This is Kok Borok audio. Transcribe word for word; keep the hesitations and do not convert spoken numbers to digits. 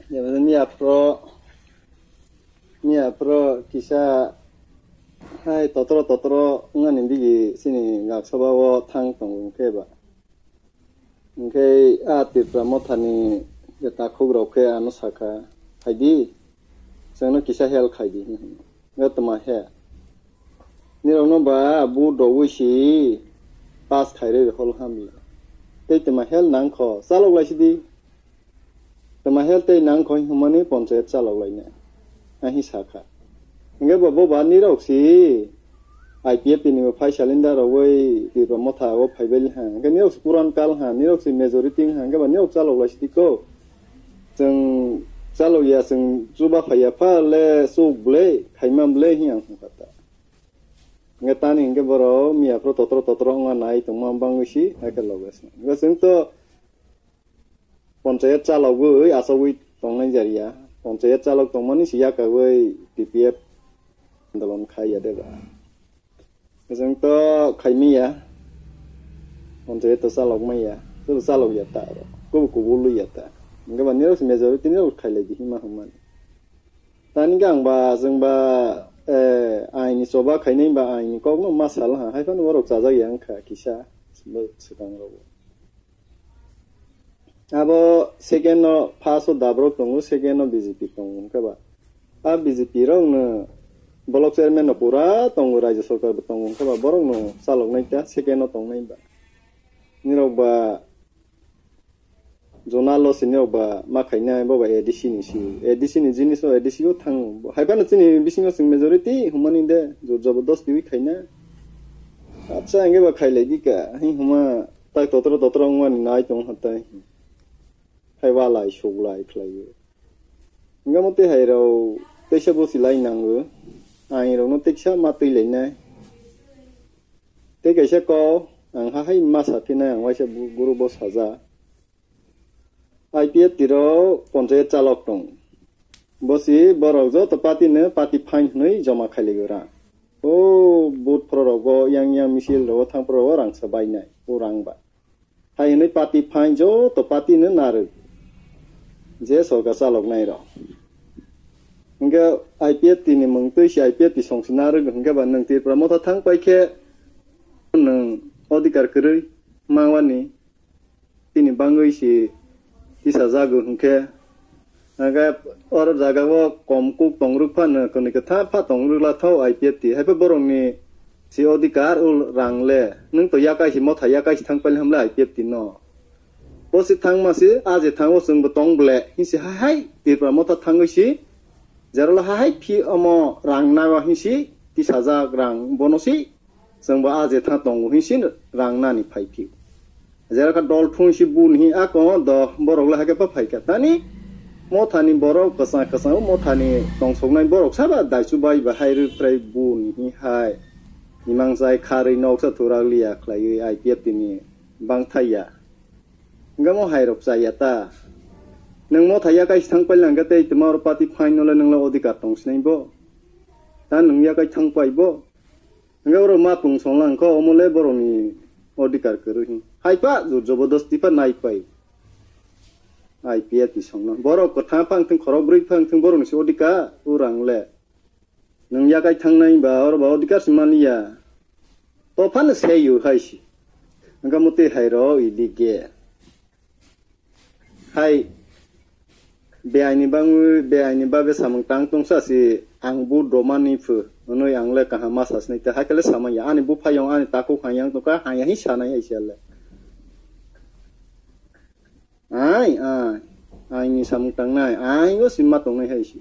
Jemon ni aphro, ni aphro kisa hai totro totro wngani bigi chini gaksoba o thang tongo hwnkhe ba. Hwnkhe a Tipra Mothani je takhuk rok khe ano sakha, "Phaidi, chwngno kisa help khaidi," hwnwi. Hwnkhe tma he? Nirokno ba bu dogwi si pass khairwi hol hamya. Tei tma help nangkho, chalok laisidi. Tma help tei nangkho hwnmani ponchayat chalok lainai. Ahi sakha. Hwnkhe bo, bo ba nirok si I P F T ni bo phai salindar rogwi Tipra Motha o phaibai ha. Hwnkhe nirok si puran kal ha, nirok si majority ha, hwnkhe ba nirok chalok laisidi ko. Chwng chalok ya, chwng chuba phai ya pha le chuk ble, khaima ble hi ang hwnkha ta. Hwnkhe tani hwnkhe borok miya phuru totro totro wngma nai tongma bangwi si, hakhe loge se. Hwnkhe chwng to ponchayat chalogwi achogwi tongnai jariya. Ponchayat chalok tongmani si yakagwi T P F andolon khai ya de ba. Chwng to khaimiya. Ponchayat to chalok maya. Chwng chalok ya ta ro. Kubu kubu lu ya ta. Hwnkhe ba nirok si majority nirok khailai di hima hwnmani. Tani gang ba chwng ba, eh, aini choba khainai ba aini kokno ma sal ha. Haiphano borok chajak ya wngkha kisa swkang rogo. Abo second no first o dabrok tongo, second no B J P tongo, hwnkhe ba. A B J P rok no block chairman no pura tongo, raijyo sarkar bo tongo, hwnkhe ba borok no chalok nai ta second no tong nai ba. Nirok ba zonal o sini rok ba ma khainai bo ba A D C ni si. A D C ni jini so A D C o thango. Haiphano chini bisingo chwng majority humani de jor jabardasti wi khaina. Acha hwnkhe ba khailai di ka. Hi huma tak totro totro wngmani nai tong hatai. Hai walai suglai khlaiwi. Hwnkhe mo tei hai rok teisa bosi lai nango. Aini rokno teisa ma twi lainai. Tei kaisa kok ang ha hai ma sa phinai ang waisa bu-, guru bo saja. I P F T rok ponchayat chalok tong. Bosi borok joto party no party phain hwnwi joma khailaigo rang. O vote phoro rogo yang yang misil rogo thang phoro rogo rang sa bainai. O rang ba. Hai hwnwi party phain joto party no narwk. Je sorkar chalok nai rok. Hwnkhe I P F T ni mwng twi si I P F T song si narwk hwnkhe ba nwng Tripura Motha thang pai khe nwng odhikar kwrwi mawani. Tini bangwi si tisa jago hwnkhe, hwnkhe oro jaga o kom kuk tongrwk phano, kwnwi kwtha pha tongrwk la thao I P F T. Hai phe borokni si odhikar o rang le, nwng to yakai si motha yakai si thang paili hamle I P F T no. Bo si thangma si, a je thango chwngbo tong ble, hinsi hai hai Tripura Motha thangwi si, jerolo hai hai phi omo rang nago hinsi, tisa jak rang bono si, chwngbo a je tha tongo hinsi rang nani phai phio. Jera kha dol thung si bu ni a ko do borok le hake pa phai kha. Tani mothani borok kwchang kwchang o mothani tongsoknai borok saba daichu bai ba hai rw prai bu ni hai. Imang jai kharwi noksa thurak liya khlaiwi I P F T ni bang thai ya. Hingke mo hai rok chaya ta. Nwng motha yakai thang pai lang khe tei tma oro party phaino le nwng le odhikar tong sinai bo. Ta nwng yakai thang pai bo. Hingke oro ma pung song lang kho, omo le borok ni odhikar kwrwi hin. Hai pa jor jobodasti pa nai pai. I P F T song no. Borok kwthang phang thung, khorok brwi phang thung, borok ni se odhikar, urang le. Nwng yakai thangnai ba oro ba odhikar se man liya. To phano se yu hai si. Hingke mo tei hai ro ili ge. Hai, beaini bangwi, beaini bagwi samung tang tongsa si, ang bu domani phu, hwnwi ang le kaham ma sasnai ta, hai khe le samaya, ani buphayung, ani takhuk hayang tongkha, haya hi sanai hai siya le. Ai, ai, aini samung tangnai, ai, o sima tongnai hai si.